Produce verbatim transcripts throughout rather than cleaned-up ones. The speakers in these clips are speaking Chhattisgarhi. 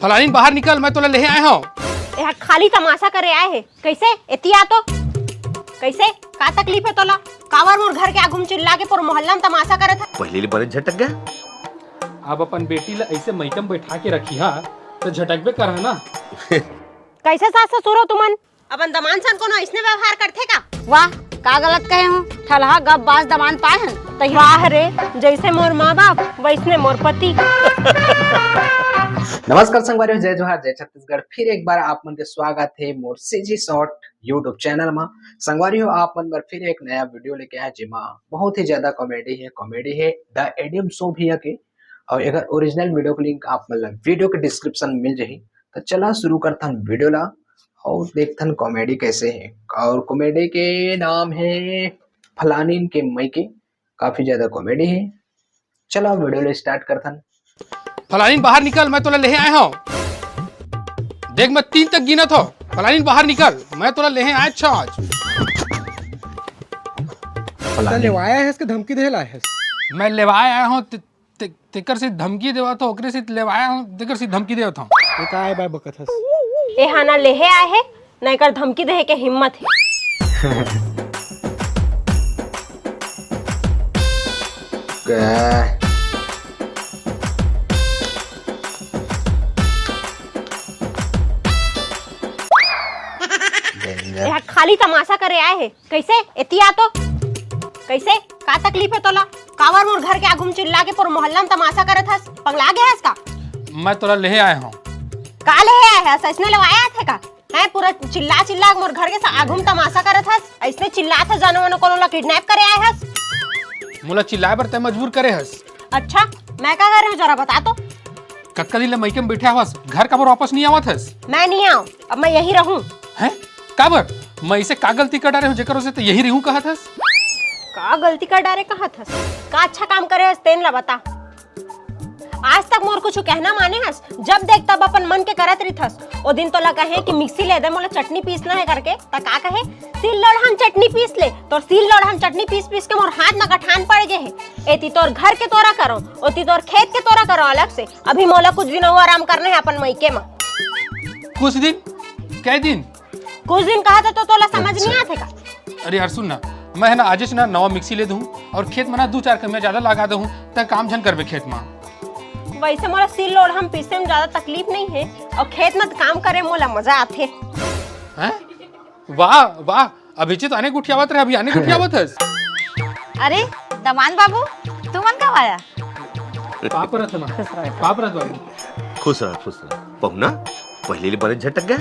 फलानीन, बाहर निकल, मैं तोला लेहे आए हंव। एहा खाली तमाशा करे आए हे। कइसे? एती आ तो। कइसे? का तकलीफ हे तोला? काबर मोर घर के आगू म चिल्ला के पूरा मोहल्ला म तमाशा करत हस? पहिली ले बने झटक गे। अब अपन बेटी ल अइसे मइका म बइठा के रखिहा, त झटकबे करहा ना। कइसे सास ससुर हो तुमन? अपन दमांद संग कोनो अइसने व्यवहार करथे का? वाह, का गलत कहे हंव? ठलहा गप बाज दमांद पाए हन, त वाह रे, जइसे मोर माँ बाप, वइसने मोर पति। नमस्कार संगवारी हो, जय जोहार, जय छत्तीसगढ़। फिर एक बार आप मन के स्वागत हे मोर CG Short YouTube channel मा। संगवारी हो, आप मन बर फिर एक नया video लेके आए, जेमा बहुत ही ज्यादा comedy हे, comedy हे The Adam Show भैया के। अउ एकर original video के link आप मन ला video के description में मिल जाही। त चला शुरू करथन video ला अउ देखथन comedy कइसे हे। अउ comedy के नाम हे फलानीन के मइके। काफी ज्यादा comedy हे। चला video ला start करथन। फलानीन, बाहर निकल, मैं तोला लेहे आए हंव। देख, मैं तीन तक गिनत हंव। फलानीन, बाहर निकल, मैं तोला लेहे आए हंव आज। त फलानीन। लेवाए आए हस के धमकी देहे ल आए हस? मैं लेवाए आए हंव, ते, ते, तेकर से धमकी देवत हंव, ओकरे से लेवाए आए हंव, तेकर से धमकी देवत हंव। ये का आए बाय बकत हस? एहा ना लेहे आए हे, ना एकर धमकी देहे के हिम्मत हे। का? Danger। एहा खाली तमाशा करे आए हे। कइसे? एती आ तो। कइसे? का तकलीफ हे तोला? काबर मोर घर के आगू म चिल्ला के पूरा मोहल्ला म तमाशा करत हस? पगला गे हस का? मैं तोला लेहे आए हंव। का लेहे आए हस? अइसने लेवाए आथे का? हैं, पूरा चिल्ला चिल्ला के मोर घर के सा-, आगू म तमाशा करत हस? अइसने चिल्लात हस, जानो मानो कोनो ला kidnap करे आए हस? मोला चिल्लाए बर तैं मजबूर करे हस। अच्छा, मैं का करे हंव, जरा बता तो। कतका दिन ले मइके म बइठे हवस, घर काबर वापस नइ आवत हस? मैं नइ आंव, अब मैं यहीं रहूं। हैं? काबर? मैं अइसे का गलती कर डारे हंव, जेकर वजह से तैं यहीं रहूं कहत हस? का गलती कर डारे कहत हस? का अच्छा काम करे हस, तेन ला बता। आज तक मोर कुछु कहना माने हस? जब देख तब अपन मन के करत रहिथस। ओ दिन तोला कहे कि मिक्सी ले दे, मोला चटनी पीसना हे करके, त का कहे? सिल लोढ़ा म चटनी पीस ले। तोर सिल लोढ़ा म चटनी पीस पीस के मोर हाथ म गठान पड़ गे हे। एती तोर घर के तोरा करो, ओती तोर खेत के तोरा करो अलग से। अभी मोला कुछ दिन अउ आराम करना हे अपन मइके म। कुछ दिन? कै दिन? कुछ दिन कहा था तो तोला समझ अच्छा। नहीं आथे का? अरे यार सुन ना, मैं है ना आजेच ना नवा मिक्सी ले दूं और खेत में ना दू चार कमिया ज्यादा लगा दूं, त काम झन करबे खेत में। वैसे मोला सिल लोढ़ा म पीसे में ज्यादा तकलीफ नहीं है और खेत में काम करे मोला मजा आथे। हैं? वाह वाह, अभिजीत आने गुठियावत रहे, अभी आने गुठियावत हस। अरे दमान बाबू, तुमन कब आया? पाप रत ना, खुश रहो। पाप रत बाबू। खुश रह, खुश रह। पहुना, पहले ले बने झटक गया।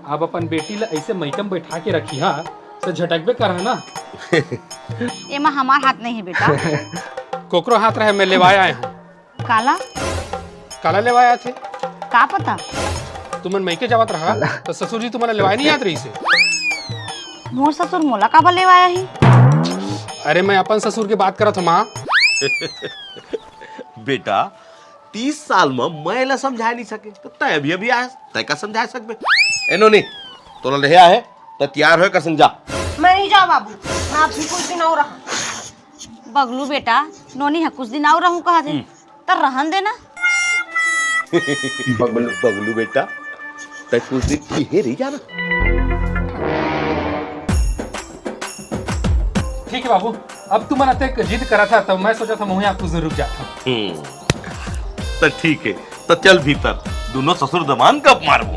अब अपन बेटी ला ऐसे मइका म बैठा के रखिहा, त झटकबे करहा ना। एमा हमार हाथ नहीं है बेटा। कोकरो हाथ रहे, मैं लेवाए आए हूँ। काला? काला लेवाए आथे? का पता? तुमन मइके जावत रहा, काला। त ससुर जी तुम्हारा लेवाए नहीं आत रही से। मोर ससुर मोला काबर लेवाए आही? अरे मैं अपन ससुर के बात करत हूँ माँ। बेटा, तीस साल म मैं एला समझाए नहीं सके, त तै अभी अभी आयस, तै का समझाए सकबे? ए नोनी, तोला लेहे आहे, त तियार होए का संग जा। मैं नहीं जाओ बाबू, मैं अभी कुछ दिन और रहा। बगलू बेटा, नोनी ह कुछ दिन और रहूं कहत हे, हम्म। त रहन देना। बगलू, बगलू बेटा, तै कुछ दिन इहे रही जाना। ठीक है बाबू, अब तुमन अतेक जिद करा था, तब मैं सोचा था, मैं यहाँ कुछ दिन रुक जाता हूँ। हम्म, त ठीक है, त चल भीतर, दोनों ससुर दमान गप मारबो।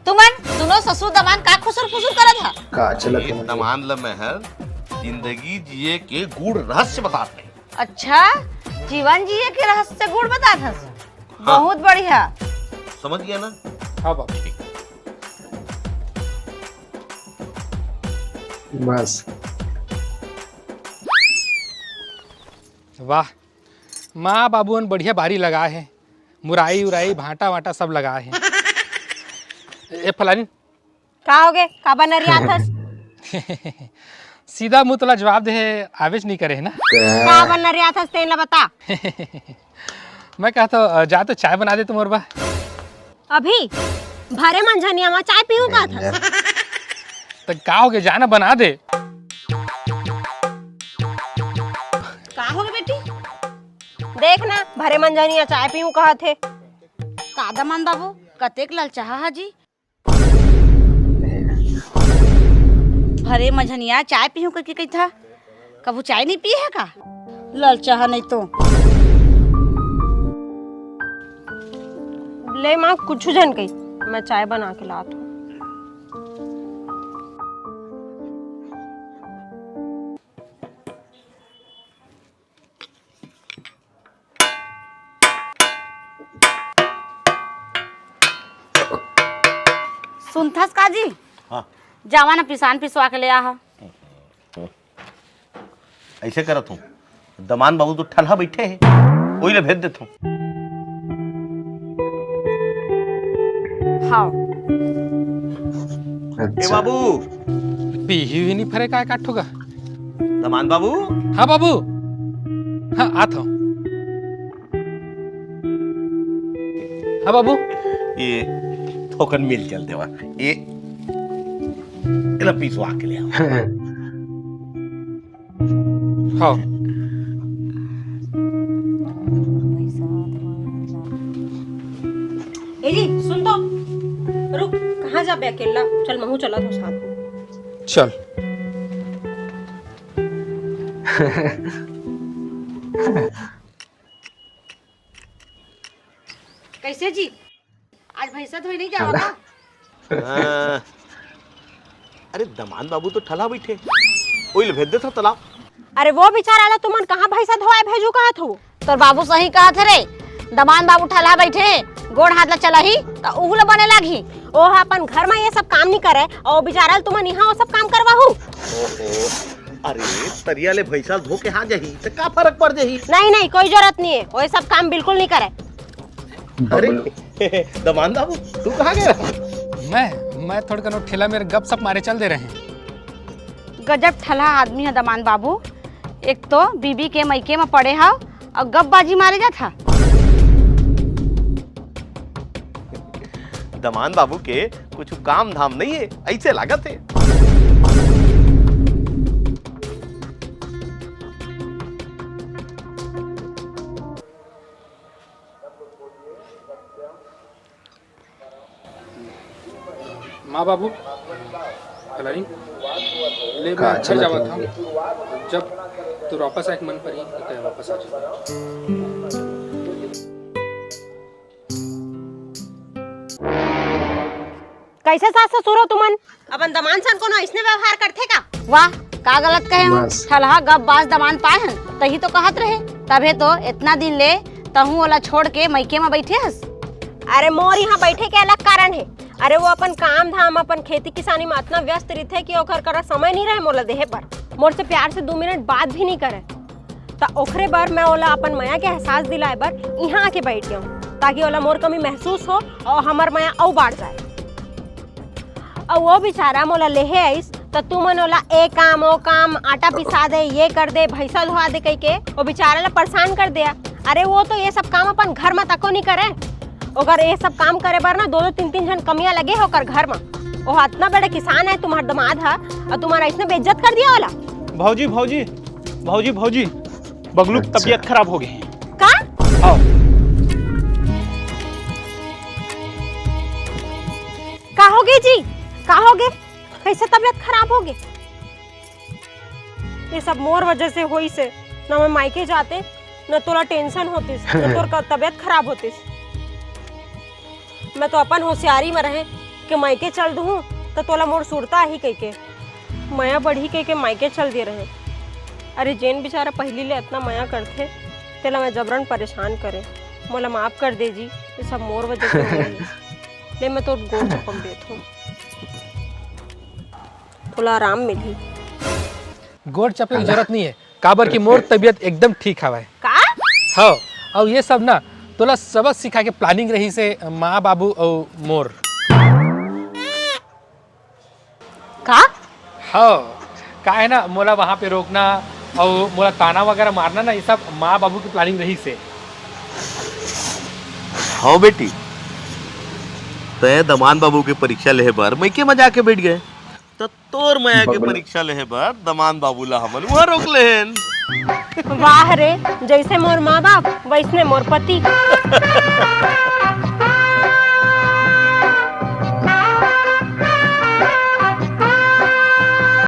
तुमन दोनों ससुर दमान का खुसुर फुसुर करत हा? का चलत हे? दमान ल मैं हर जिंदगी जिए के गूढ़ रहस्य बतात हे। अच्छा, जीवन जिए के रहस्य गूढ़ बतात हस। हाँ। बहुत बढ़िया। समझ गया ना? हाँ बाबू। बस। वाह, माँ बाबू मन बढ़िया बारी लगाए हे, मुराई उराई, भांटा वांटा सब लगाए हे। ए फलानी, का होगे? काबर नरियाथस? सीधा मुंह तोला जवाब दे हे, आवेच नहीं करे हे ना। काबर नरियाथस तेन ला बता। मैं कहत हँव, अ, जा तो चाय बना दे तो मोर बर। अभी भरे मंझनिया म चाय पीहूँ कहत हस? त का होगे, जा ना बना दे। का होगे बेटी? देख ना, भरे मंझनिया चाय पीहूँ कहत हे। का दमान बाबू, कतेक ललचाहा हा जी? भरे मंझनिया चाय पीहूँ कहिके कहिथा, कभू चाय नइ पीए हे का? ललचाहा नहीं तो। ले माँ, कुछु झन कही, मैं चाय बना के लात हँव। सुनथस का जी? हाँ। जावा ना पिसान पिसवा के ले आहा। अइसे करत हँव, दमान बाबू तो ठलहा बइठे हे, ओही ला भेज देथँव। हाँ। ए अच्छा। बाबू। पीही हुई नइ फरे का एकाठो का? दमान बाबू। हाँ बाबू। हाँ, आत हँव। हाँ बाबू। ए थोकन मिल चल देवा। ए, एला पिसवा के ले आवा। हाँ। ए जी, सुन तो। रुक, कहाँ जाबे अकेल्ला? चल, महूँ चलत हँव साथ में। चल। कइसे जी? आज भैंसा धोए नइ जावा का? हाँ। अरे, दमान बाबू तो ठलहा बइठे, ओही ला भेज देथँव तलाब। अरे, वो बिचारा ला तुमन कहाँ भैंसा धोवाए भेजहू कहत हव? तोर बाबू सही कहत हे रे, दमान बाबू ठलहा बइठे, गोड़ हाथ ला चलाही, त उहू ला बने लागही। ओह अपन घर म ये सब काम नइ करे, अउ बिचारा ला तुमन इहाँ वो सब काम करवाहू। ओहो, अरे, तरिया ले भैंसा धो के आ जाही, त का फरक पड़ जाही? नहीं, नहीं, कोई जरूरत नइ हे, वो सब काम बिल्कुल नइ करे। अरे, दमान बाबू, तू कहाँ गे रहा? मैं, मैं थोड़कन ठेला मेर गपशप मारे चल दे रहेंव। गजब ठलहा आदमी हे दमान बाबू, एक तो बीबी के मइके म पड़े हव अउ गपबाजी मारे जात हा। दमान बाबू के कुछु काम धाम नइ हे, अइसे लागत हे। माँ बाबू, कलारी, ले मैं का घर चलत जावत हे? हँव। जब तोर वापस आए के मन परही, त तैं वापस आ जा। कइसे सास ससुर हो तुमन? अपन दमान सन कोनो अइसने व्यवहार करथे का? वाह, का गलत कहे हँव? बस। ठलहा गपबाज दमान पाए हन, तही तो कहत रहेंव। तभे तो एतना दिन ले तहूँ ओला छोड़ के मइके म बइठे हस। अरे, मोर इहाँ बइठे के अलग कारण हे। अरे, वो अपन काम धाम, अपन खेती किसानी म अतना व्यस्त रहिथे कि ओकर करा समय नइ रहे मोला देहे बर। मोर से प्यार से दू मिनट बात भी नइ करे। त ओखरे बर मैं ओला अपन मया के एहसास दिलाए बर इहाँ आके बइठ गेंव, ताकि ओला मोर कमी महसूस हो अउ हमर मया अउ बाढ़ जाए। अउ वो बिचारा मोला लेहे आइस, त तुमन ओला ए काम, ओ काम, आटा पिसा दे, ये कर दे, भैंसा धोवा दे कहिके वो बिचारा ला परेशान कर देया। अरे, वो तो ये सब काम अपन घर म तको नइ करे। ओकर ये सब काम करे बर ना दो दो तीन तीन झन कमियाँ लगे हे ओकर घर म। वो अतना बड़े किसान हे तुम्हार दमाद ह, अउ तुम्हार अइसने बेइज्जत कर देया ओला। भौजी, भौजी, भौजी, भौजी, बगलू के अच्छा। तबीयत खराब हो गे हे। का? हाँ। का हो गे जी? का हो गे? कइसे तबीयत खराब हो गे? ये सब मोर वजह से होइस हे। न मैं मायके जातेंव, न तोला tension होतिस, न तोर का तबीयत खराब होतिस। मैं तो अपन होशियारी म रहेंव कि मायके चल दूहूँ, त तोला मोर सुरता आही कहिके, मया बढ़ही कहिके मायके चल दिए रहेंव। अरे, जेन बिचारा पहिली ले अतना मया करथे, तेला मैं जबरन परेशान करेंव। मोला माफ कर दे जी, ये सब मोर वजह से होइस हे। ले, मैं तोर गोड़ चपक देत हँव, तोला आराम मिलही। गोड़ चपे के जरूरत नइ हे, काबर कि मोर तबीयत एकदम ठीक हवय। का? हव, अउ ये सब ना तोला सबक सिखाए के planning रहिस हे, माँ बाबू अउ मोर। का? हव, का हे ना, मोला वहाँ पे रोकना अउ मोला ताना वगैरह मारना ना, ये सब माँ बाबू के planning रहिस हे। हव बेटी, तैं दमान बाबू के परीक्षा लेहे बर मइके म जाके बइठ गे, त तोर मया के परीक्षा लेहे बर दमान बाबू ला हमन उहाँ रोक लेहेन। वाह रे, जइसे मोर माँ बाप वइसने मोर पति।